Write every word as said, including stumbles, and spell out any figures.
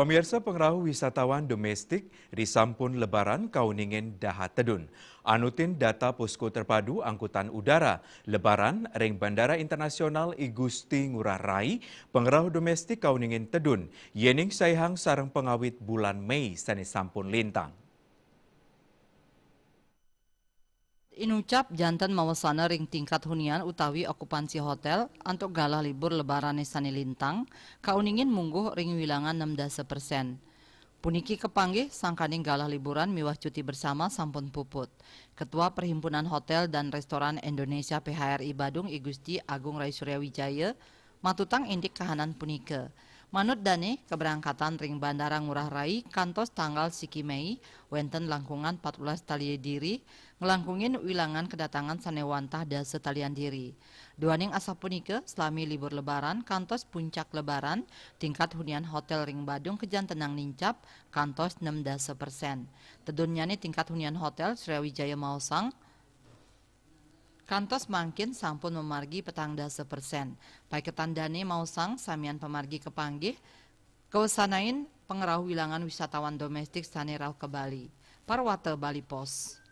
Pemirsa, pengrauh wisatawan domestik ri sampun Lebaran kauningin daha tedun. Anutin data Posko Terpadu Angkutan Udara Lebaran ring Bandara Internasional I Gusti Ngurah Rai, pengrauh domestik kauningin tedun, yening saihang sareng pengawit bulan Mei sane sampun lintang. Inucap janten mawesana ring tingkat hunian utawi okupansi hotel antuk galah libur Lebarane sane lintang, kauningin mungguh ring wilangan nem dasa persen. Puniki kapanggih sangkaning galah liburan miwah cuti bersama sampun puput. Ketua Perhimpunan Hotel dan Restoran Indonesia P H R I Badung, I Gusti Agung Rai Surya Wijaya, matutang indik kahanan punika. Manut dane, keberangkatan ring Bandara Ngurah Rai kantos tanggal siki Mei wenten langkungan empat belas tali diri, nglangkungin wilangan kedatangan sane wantah dasa talian diri. Duaning asapunika, salami libur Lebaran kantos puncak Lebaran, tingkat hunian hotel ring Badung kajantenang nincap kantos nem dasa persen. Tedunnyane tingkat hunian hotel Surya Wijaya maosang, kantos mangkin sampun mamargi petang dasa persen. Paiketan dane maosang samian pamargi kapanggih, kawesanain pangrauh wilangan wisatawan domestik sane rauh ka Bali. Parwata Bali Post.